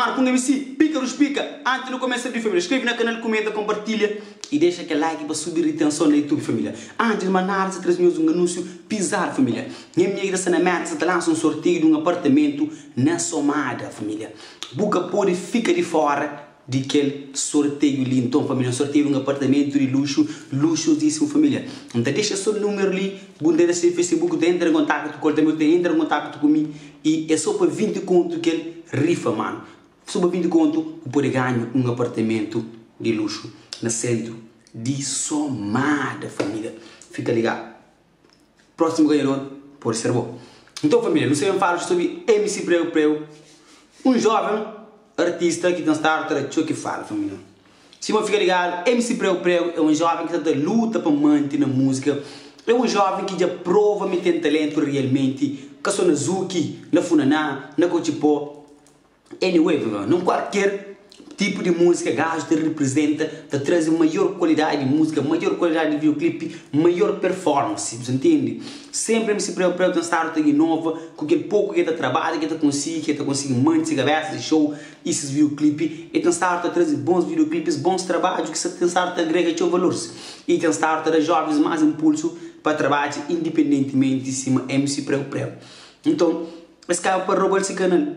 Mano ku un MC, pika dus pika! Antis nu kumesa vídeo família, skrebe na kanal, kumenta, kompartilha i dexa kel like pa subi ritenson na YouTube família. Antis di mas nada, sa traze nhos un anúnsiu pizadu família. Nha amiga ki ta sta na Merka sa ta lansa un sorteiu di un apartamentu na Somada família. Bu ka pode fika di fora di kel sorteiu li. Nton família, un sorteiu di un apartamentu di luxu, luxozísimu família. N ta dexa so númeru li, bu ta entra se Facebook, bu ta entra en kontaktu ku el tanbe, bu ta entra en kontaktu ku mi. I é so pa 20 kontu kel rifa manu. So pa 20 kontu bu pode ganha un apartamentu di luxu na sentru di Somada familia. Fika ligadu. Prósimu ganhador pode ser bo. Nton familia, nu sta ben fala sobri MC Prego Prego, un joven artista ki ten stadu ta da txeu ki fala familia. Sima fika ligadu, MC Prego Prego é un joven ki sta ta luta pa manti na múzika. É un joven ki dja prova ma el ten talentu realmenti, ka so na zuki, na funaná, na kotxipó, anyway, na kualker tipu di múzika gaju ta riprizenta, ta traze maior kualidadi di múzika, maior kualidadi di videoclip, maior performance, bu sa ntende? Senpri MC Prego Prego ten stadu ta inova ku kel poku ki el ta trabadja, ki el ta konsigi, ki el ta konsigi manti se kabesa, se show. I ses videoclipe, e ten stadu ta traze bons videoclipes, bons trabadju ki sa ten stadu ta agrega txeu valores i ten stadu ta da jovens mas inpulsu pa trabadja independentimenti sima MC Preu Preu. Nton, es kaba pa roba-l se kanal.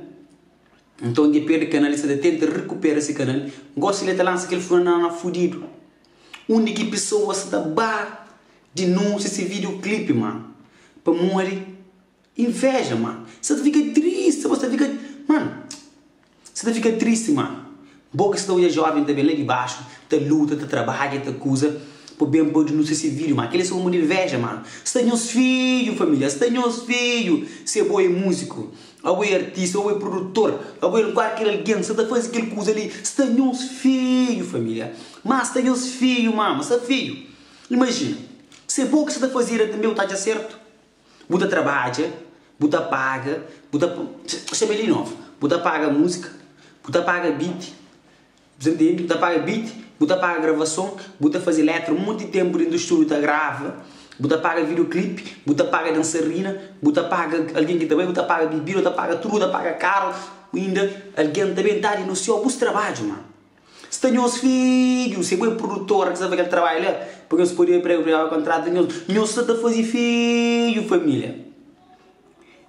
Nton, dja perde kanal, e sa ta tenta rekupera se kanal. Gosi li e ta lansa kel funana fudidu, undi ki pesoas sa ta ba dinúnsia se videoclipe, mano, pamodi Inveja man. Sa ta fika triste bo sa ta fika man sa ta fika triste man bo ki sa ta odja joven ta ben la di baxu ta luta ta trabadja ta kuza pa ben pa denunsia se video man kila é so un di inveja man sta nhos fidju familia sta nhos fidju se bo é musico abo é artista abo é produtor abo é kualker algen sa ta faze kel kuza li sta nhos fidju familia ma sta nhos fidju mama sta fidju imajina se bo ki sa ta faze ira tanbe bu ta atxa sertu. Bu ta trabadja, bu ta paga, bu ta Xama el di novu. Bu ta paga múzika, bu ta paga beat, bu ta ntende? Bu ta paga beat, bu ta paga gravason, bu ta faze letra monti ténpu déntu stúdiu ta grava, bu ta paga videoclip, bu ta paga dansarina, bu ta paga algen ki ta bai, bu ta paga bibida, bu ta paga tudu, bu ta paga karu, inda algen ta ben ta dinunsiau bus trabadju, man. Sta nhos fidju, se bo é produtora ki sta faze kel trabadju la, pa nhos pode prega prega kontratu nhos, nhos sta ta faze fidju familia.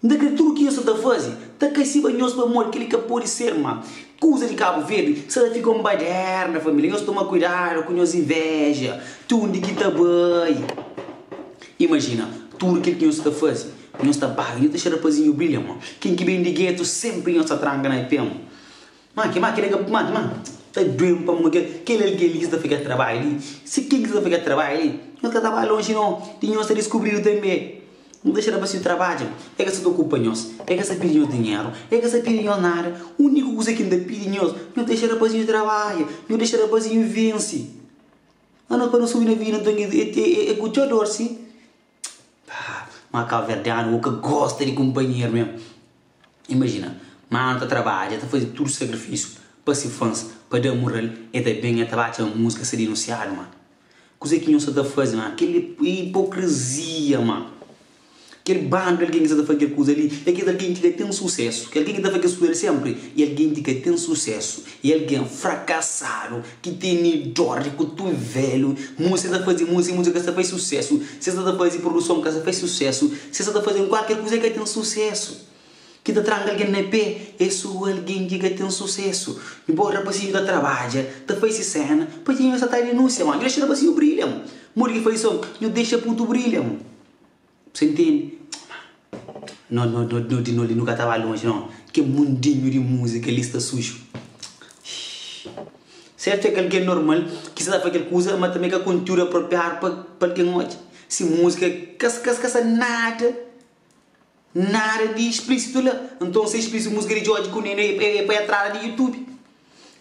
N ta kre tudu ki nhos sta ta faze ta kai siba nhos pamodi kel-li ka pode ser ma kuza di Kabu Verdi sta ta fika un baderna familia. Nhos toma kuidadu ku nhos inveja ti undi ki ta bai. Imajina tudu kel ki nhos sta ta faze, nhos ta paga, nhos ta dexa rapazinhu brilha ma ken ki ben di getu senpri nhos ta tranka na pé. Ma ki ma kila ka ma ma ta duem pamodi kel kel algen li ki sta ta fika trabadju li si ken ki sta ta fika trabadju li nhos ka ta bai lonji no di nhos ta diskubridu tanbe nu ta xera pa si trabadja e ka sta ta okupa nhos e ka sta pidi nhos dinheru e ka sta pidi nhos nada uniku kuza ki N ta pidi nhos nhos dexa rapazinhu trabadja nhos dexa rapazinhu vensi anos pa nu subi na vida nton e ku txeu dor si ma kabuverdianu ka gosta di kunpanheru mesmu. Imajina, manu ta trabadja, ta faze tudu sakrifisiu pa se fans, pa da mural, el ta ben el ta ba atxa múzika sta dinunsiadu, manu. Kuzê ki nhos sta ta faze, manu? Kel é ipokrizia, manu. Kel bandu di algen ki sta ta faze kel kuza li é kes algen ki ka ten susésu. Kel algen ki ta faze kes kuza li sénpri é algen ki ka ten susésu, é algen frakasadu, ki tene dór di kutuvelu. Múzika sta ta faze múzika, múzika ka sta faze susésu. Si es sta ta faze produson ka sta faze susésu. Si es sta ta faze kualker kuza ka ten susésu. Ki ta tranka algen na pé é so algen ki ka ten susésu. Nbóra rapasinhu ta trabadja, ta faze se séna, pa ki nho sa ta dinúnsia? Ma nho dexa rapasinhu brilha. Modi ki faze son? Nho dexa putu brilha. Sa ntende? No, no, no, no di no li nu ka ta ba lonji no. Kel mundinhu di múzika li sta suju. Sertu é ki algen normal ki sa ta faze kel kuza, ma tanbe ka kontiúdu apropriadu pa pa algen odja. Si múzika ka ka ka sta nada, nada di explísitu la. Nton si é explísitu múzika di Djodje ku Nene é pa entrada di YouTube.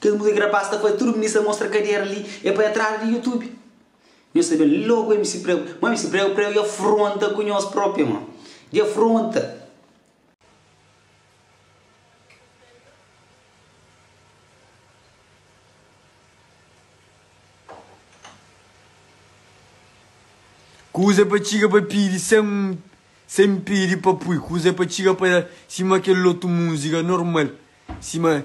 Kes múzika ki rapaz ta faze tudu minista ta mostra kadera li é pa entrada di YouTube. Nhos ta ben logu MC Prego. Ma MC Prego Prego dja fronta ku nhos propi ma. Dja fronta. Kuza pa txiga pa pidi sen sen pidi pa pui kuza pa txiga pa sima kel otu múzika normal sima.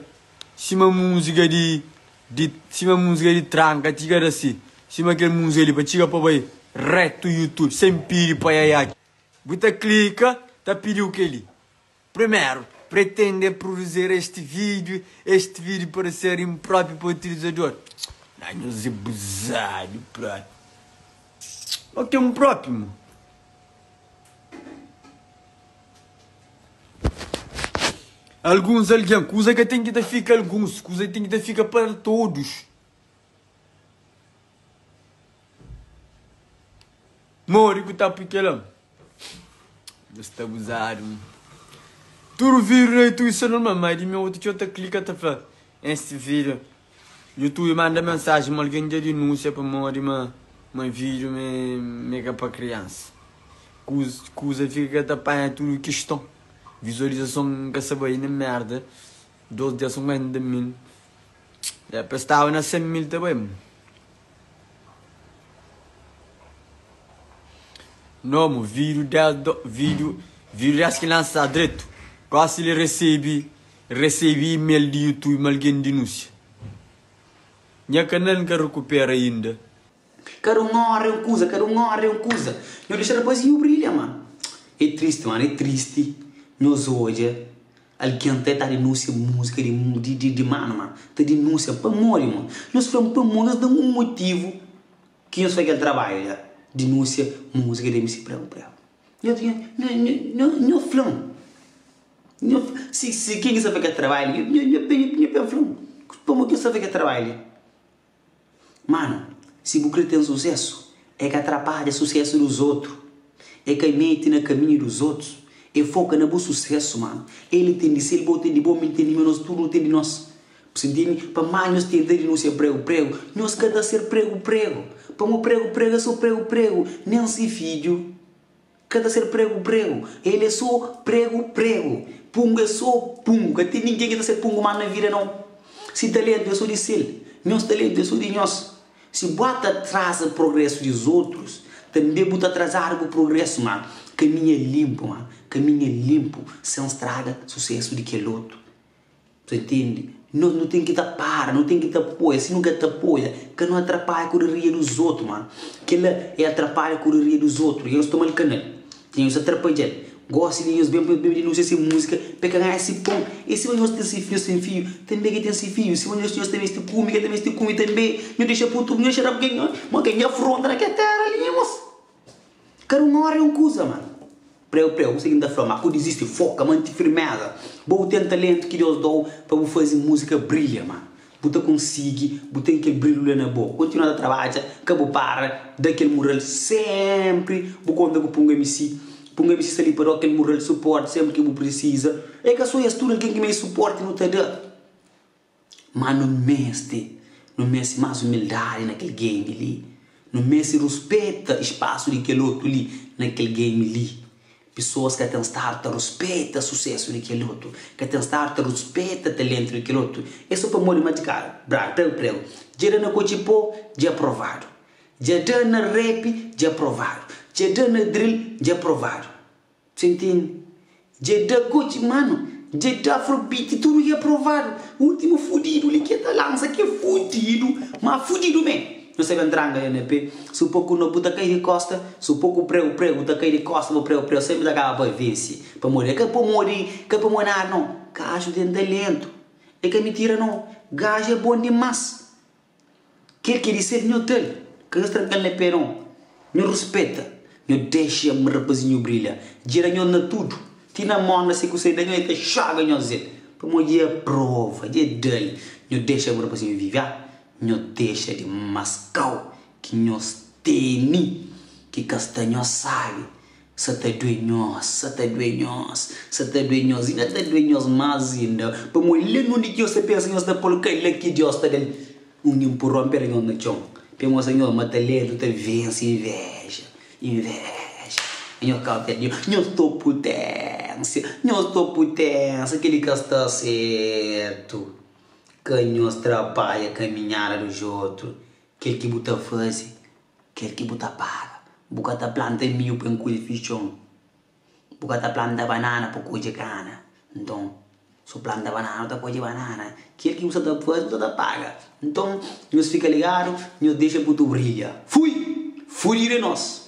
Sima múzika di di sima múzika di tranka txiga da si sima kel múzika li pa txiga pa bai retu youtube sen pidi pa yaya bu ta klika ta pidiu keli primeru pretende produzir este vídeo este vídeo pode ser impróprio pa utilizador na nhos é buzadu propi o ke un propi mo. Alguns algen, kuza ka ten ki ta fika alguns, kuza ten ki ta fika para todos. Modi ku ta pui kela? Nhos sta abuzadu. Tudu vídeo na YouTube sta normal, ma di mi otu txeu ta klika ta fla este vídeo. YouTube manda mensagem ma algen dja dinúnsia pamodi ma ma vídeo me ka pa kriansa. Kuza fika ka ta panha tudu kiston. Vizualizason N ka sa bai nen merda. 2 dia 50 mil. É pa staba na 100 mil ta bai. Nomo vídeo 10 do, vídeo vídeo 10 ki lansa dretu. Gosi li recebi recebi email di YouTube ma algen dinúnsia. Nha kanal N ka recupera inda. Kada un óra é un kuza, kada un óra é un kuza. Nho dexa rapazinhu brilha, mano. É tristi, mano, é tristi nhos odja algen ta ta dinúnsia múzika di di di di mano, mano. Ta dinúnsia pamodi, mano? Nhos fla-m pamodi, nhos da-m un motivu ki nhos fai kel trabadju la, dinúnsia múzika di MC Prego Prego. Nho nho nho nho nho fla-m, nho si si ken ki sta fai kel trabadju li, nho nho nho nho fla-m pamodi ki nhos sta fai kel trabadju li. Mano, si bu kre ten susesu, é ka trapadja susesu dos outro, é ka mete na kaminhu dos otus, é foka na bu susesu, mano. El ten di sel, bo ten di bo, mi ten di mi, nos tudu nu ten di nos. Bu sta ntende? Pa más nhos tenta dinúnsia pregu pregu, nhos ka ta ser pregu pregu. Pamo pregu pregu é so pregu pregu, nen si fidju. Ka ta ser pregu pregu, el é so pregu pregu. Pungu é so pungu, ka ten ningen ki ta ser pungu más na vida nau. Si talentu é so di sel, nhos talentu é so di nhos. Si bu ata atraza progresu di otrus, tanbe bu ta atrazadu bu progresu. Ma kaminhu é linpu, ma kaminhu é linpu sen straga susesu di kel otu. Ta intende? Nos nu ten ki ta para, nu ten ki ta apoia. Si nu ka ta apoia, ka nu atrapalha koreria dos otu, mano. Kela é atrapalha koreria dos otu. Nhos toma-l kanal, nhos atrapadja-l. Gosi di nhos ben pa ben dinúnsia se múzika pa e ka ganha se pon. E sima nhos ten se nhos ten fiju, tanbe ke ten se fiju. Sima nhos nhos ta meste kume, ke ta meste kume tanbe. Nhos dexa putu, nhos dexa rap ke nho, ma ke nha fronta na ke tera li, mos. Kada un óra é un kuza, mano. Preu preu, kuzê ki N ta fla? Ma ku dizisti, foka, manti firmeza. Bo bu ten talentu ki Deus da-u pa bu faze múzika brilha, ma bu ta konsigi, bu ten kel brilhu la na bo. Kontinua ta trabadja, ka bu para, da kel mural sénpri. Bu konta ku Pungo MC. Pungo MC sta li pa da-u kel mural, suporti sénpri ki bu prisiza. É ka so es, tudu algen ki meste suporti nu ta da. Má nu meste, nu meste más umildadi na kel game li. Nu meste ruspeta spasu di kel otu li na kel game li. Pesoas ka ten stadu ta ruspeta susésu di kel otu, ka ten stadu ta ruspeta talentu di kel otu. É sô pamodi ma dja bradu, pregu pregu, dja da na kotxi pó, dja provadu. Dja da na rap, dja provadu. Dja da na drill, dja provadu. Você entende? Dja da goci mano, dja da afrobeat, tudo dja provado. Último fudido li ke ta lança ke fudido, ma fudido me. No sabe entranga la na pé, su poku no bu ta kai di costa, su poku prego prego ta kai di costa, bu prego prego sempre ta acaba pa vence. Pamodi é ka pamodi, ka pamodi nada não. Gajo tem talento, é ka mentira não. Gajo é bom demais. Kel ki é di sel nho da-l, ka nhos tranka-l na pé nau. Nho ruspeta, nho dexa rapazinhu brilha. Djera nho na tudu, ti na mónda si ku sai da nho el ta xoga nho zel. Pamodi dja prova, dja da-l. Nho dexa rapazinhu vive, ah nho dexa di maskau ki nhos teni ki ka sta nho sabi. Sa ta due nhos, sa ta due nhos, sa ta due nhos, inda ta due nhos más inda. Pamodi la nunde ki nhos ta pensa nhos ta pô-l kai, la ki Deus ta da-l un inpuron pa el da nhos na txon, pa el mostra nhos ma talentu ta vense inveja, inveja. Nhos ka ta nhos to puténsia, nhos to puténsia, kel-li ka sta sertu. Ka nhos trabadja kaminhada di otu, kel ki bu ta faze. Kel ki bu ta paga. Bu ka ta planta miu pa N kodje fixon. Bu ka ta planta banana pa kodje kana. Nton. Su planta banana bu ta kodje banana. Kel ki bu sa ta faze bu sa ta paga. Nton nhos fika ligadu, nhos dexa putu brilha. Fui! Fudidu é nos!